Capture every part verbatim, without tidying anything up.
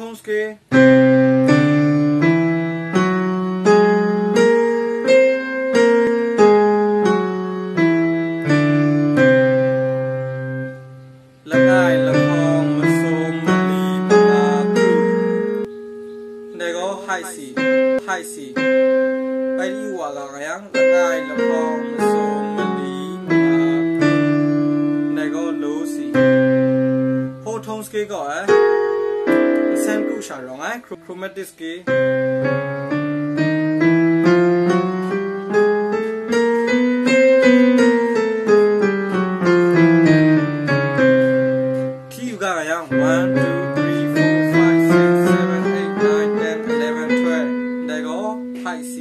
Tone scale. Langai, lahkawng, masum, mali, manga, kru. Ndai gaw high C, high C. Bai yu wa ga nga yang, langai, lahkawng, masum, mali, manga, kru. Ndai gaw low C. Whole tone scale gaw, eh, nsen kru sha rawng ai, chro-, chromatic scale. Hti yu ga nga yang, one, two, three, four, five, six, seven, eight, nine, ten, eleven, twelve. Ndai gaw high C.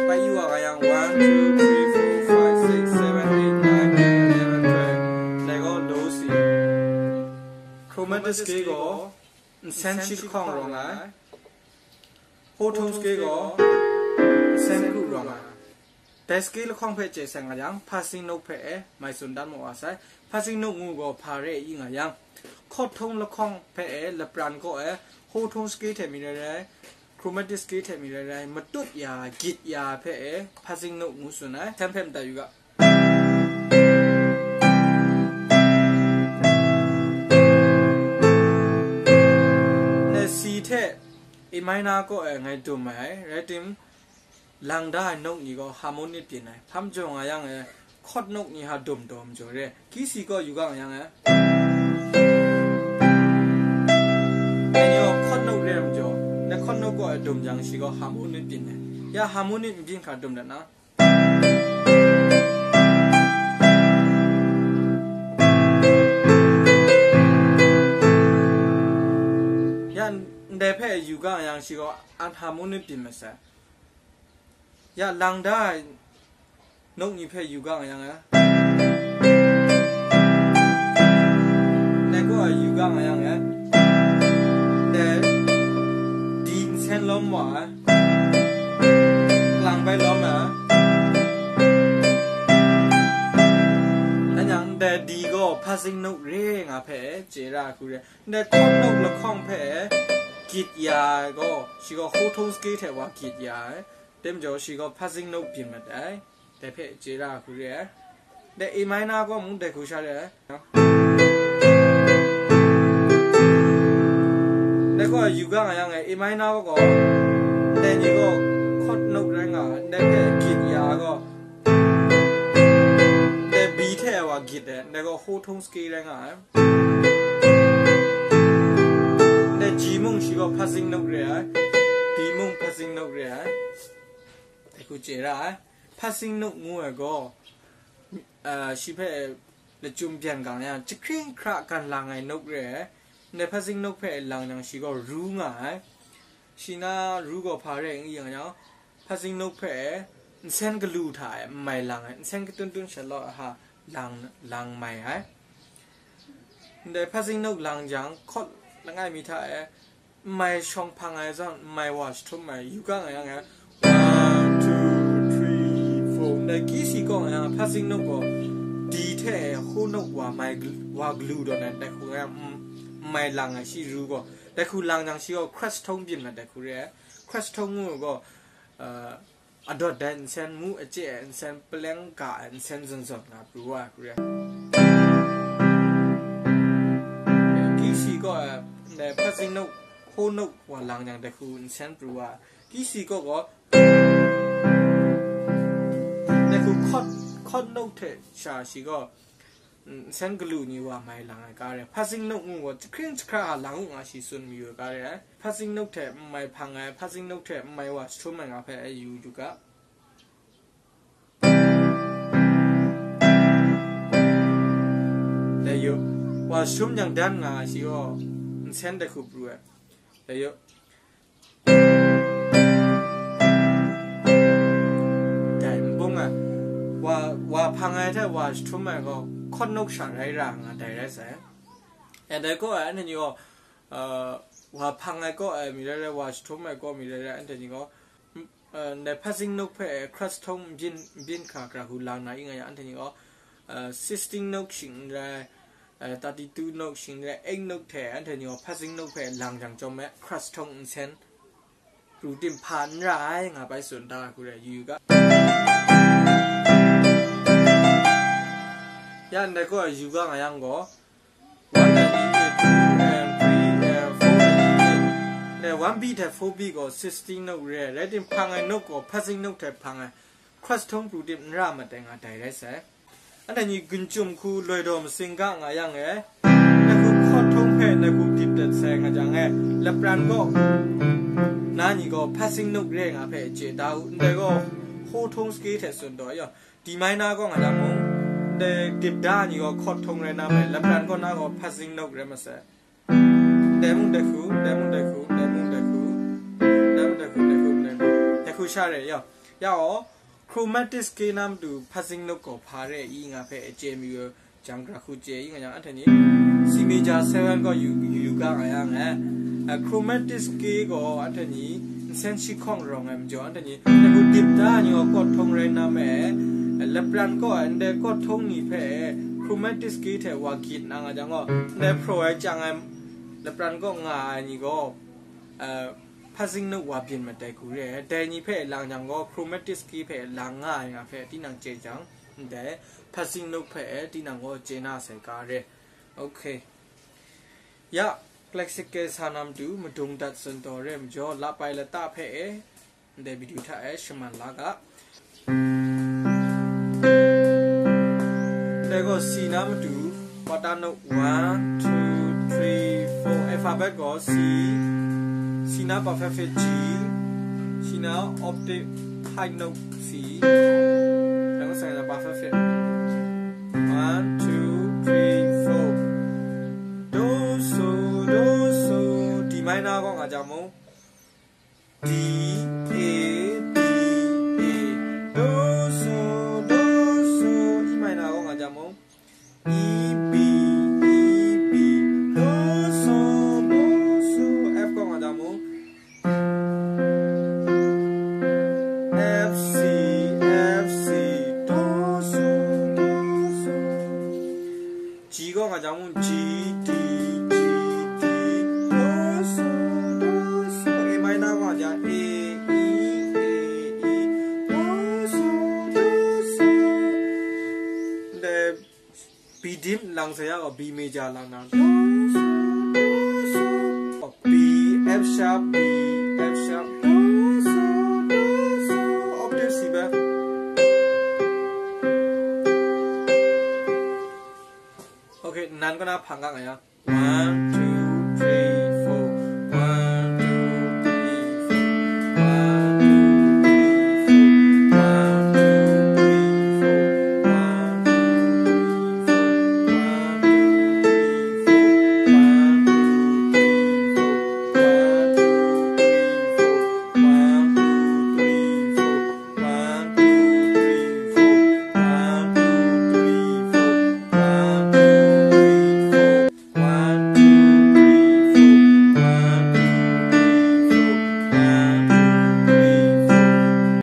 Bai yu wa ga yang, one, two, three, four, five, six, seven, eight, nine, ten, eleven, twelve. Ndai gaw low C. Chromatic scale gaw nsen shi lahkawng rawng ai. Whole tone scale gaw nsen kru rawng ai. Dai scale lahkawng hpe chye sai nga yang, passing note hpe e mai tsun dan mu wa sai. Passing note ngu gaw hpa re i nga yang, chord tone lahkawng hpe e lapran kaw e, whole tone scale hte mi rai rai, chromatic scale hte mi rai rai, matut ya, git ya hpe e passing note ngu tsun ai. Hten hpe madat yu ga. Ndai C hte A minor kaw e ngai dum ai, rai tim, lang da ai note ni gaw harmonic byin ai. Hpa majaw nga yang e, chord note ni ha dum taw majaw re. Key C kaw yu ga nga yang e, anyu chord note re ai majaw, ndai chord note kaw e dum jang shi gaw harmonic byin ai. Ya harmonic n byin hkra dum dat na. Ya ndai hpe yu ga nga yang shi gaw unharmonic byin masai. Ya lang da ai note ni hpe yu ga nga yang e, ndai kaw yu ga nga yang e, ndai D nsen lawm wa ai, lang bai lawm ai. Anang ndai D gaw passing note re nga hpe chye ra ai hku re. Ndai chord note lahkawng hpe git ya ai gaw, shi gaw whole tone scale hte wa git ya ai. Dai majaw shi gaw passing note byin mat ai. Dai hpe chye ra ai hku re ai. Dai A minor gaw mung dai hku sha re ai. Dai gaw yu ga nga yang e, A minor gaw, dai ni gaw chord note rai nga ai, dai hpe git ya ai gaw, dai B hte wa git ai, dai gaw whole tone scale rai nga ai. Dai G mung shi gaw passing note re ai, B mung passing note re ai. Dai hku chye ra ai. Passing note ngu ai gaw, ah, shi hpe lachyum byan gang yang, jahkring hkra gan lang ai note re ai. Ndai passing note hpe lang yang shi gaw ru nga ai. Shi na ru gaw hpa re n yang yang, passing note hpe nsen galu hta e n mai lang ai, nsen katun tun sha law a ha lang, lang mai ai. Ndai passing note lang jang, chord langai mi hta e, n mai shawng hpang ai zawn, n mai wa jahtum ai, yu ga nga yang e, one, two, three, four. Ndai key C kaw nga yang, passing note gaw D hte e whole note wa mai gl-, wa galu dawn ai, dai hku nga yang, n, n mai lang ai shi ru gaw, dai hku lang jang shi gaw crash tone byin mat dai hku re ai. Crash tone ngu gaw, uh, adawt dai nsen, mu achye ai nsen, paleng ga ai nsen zawn zawn nga pru wa ai hku re ai. Key C kaw e, ndai passing note, whole note wa lang jang dai hku nsen pru wa ai. Key C kaw gaw, dai hku chord, chord note hte sha shi gaw, mm, nsen galu ni wa mai lang ai ga re. Passing note ngu gaw, jahkring jahkra a lang u nga shi tsun mayu ai ga re ai. Passing note hte n mai hpang ai, passing note hte n mai wa jahtum ai nga hpe yu yu ga. Dai yu, wa jahtum yang dan nga ai shi gaw, nsen dai hku pru ai. Dai yu, dai nbung ai, wa, wa hpang ai hte wa jahtum ai gaw, chord note sha rai ra nga dai rai sai. E dai gaw, anhte ni gaw, uh, wa hpang ai kaw ai mi rai rai, wa jahtum ai kaw mi rai rai, anhte ni gaw, mm, uh, ndai passing note hpe crash tone n byin, n byin hkra hkra hku lang na i nga yang, anhte ni gaw, uh, sixteen note shing n rai, eh, thirty-two note shing re, eight note hte anhte ni gaw passing note hpe lang jang chyawm me, crush htawng nsen pru tim hpa n ra ai, nga bai tsun da hku re, yu yu ga. Ya ndai gaw yu ga nga yang gaw, one and two and three and four and ne, one beat hte four beat gaw sixteen note re, rai tim hpang ai note gaw passing note hte hpang ai, crush htawng pru tim n ra mat ai nga dai rai sai. Anhte ni gun chyum hku loi daw masing ga nga yang e, ndai hku chord htawng hpe ndai hku dip dat sai nga jang e, lapran gaw na ni gaw passing note re nga hpe chye da u, ndai gaw ho htawng sake hte tsun taw yaw, D minor gaw nga jang mung, ndai dip da ni gaw chord htawng rai na me, lapran gaw na gaw passing note rai masai. Ndai mung ndai hku, ndai mung ndai hku, ndai mung ndai hku, ndai mung ndai hku, ndai hku, ndai hku, ndai hku sha re yaw. Ya gaw, chromatic scale na matu passing note gaw hpa re i nga hpe chye mi u, jang gra hku chye i nga yang, anhte ni C major seven gaw yu, yu, yu ga nga yang e, a, chromatic scale gaw anhte ni nsen shi hkawng rawng ai majaw, anhte ni ndai hku dip da ni gaw chord htawng rai na me, lapran gaw ndai chord htawng ni hpe chromatic scale hte wa gyit na nga jang gaw, ndai hpraw ai chyang ai lapran gaw nga ai ni gaw, a, passing note wa byin mat ai hku re ai. Dai ni hpe lang jang gaw, chromatic scale hpe lang nga ai nga hpe tinang chye jang, ndai passing note hpe tinang gaw chye na sai ga re. Ok. Ya, classical sa na matu madung dat tsun taw re majaw, lap ai lata hpe e, ndai video hta e shaman la ga. Dai gaw C na matu, quarter note one, two, three, four, alphabet gaw C, C na perfect fifth G, C na octave high note C, dai gaw C na perfect fifth. One, two, three, four. Do, so, do, so, D minor gaw nga jang mung, D, A, D, A. Do, so, do, so, E minor gaw nga jang mung, E, B, E, B. Do, so, do, so, F gaw nga jang mung, F, C, F, C. Do, so, do, so. G gaw nga jang mung, G, D, G, D, do, so, do, so. A minor gaw nga jang, A, E, A, E, do, so, do, so. Ndai B dim lang sa ya gaw, B major lang na, do, so, do, so. B, F sharp, B, F sharp, do, so, do, so. Octave C bai. Ok, nan kaw na hpang ga nga yang. One,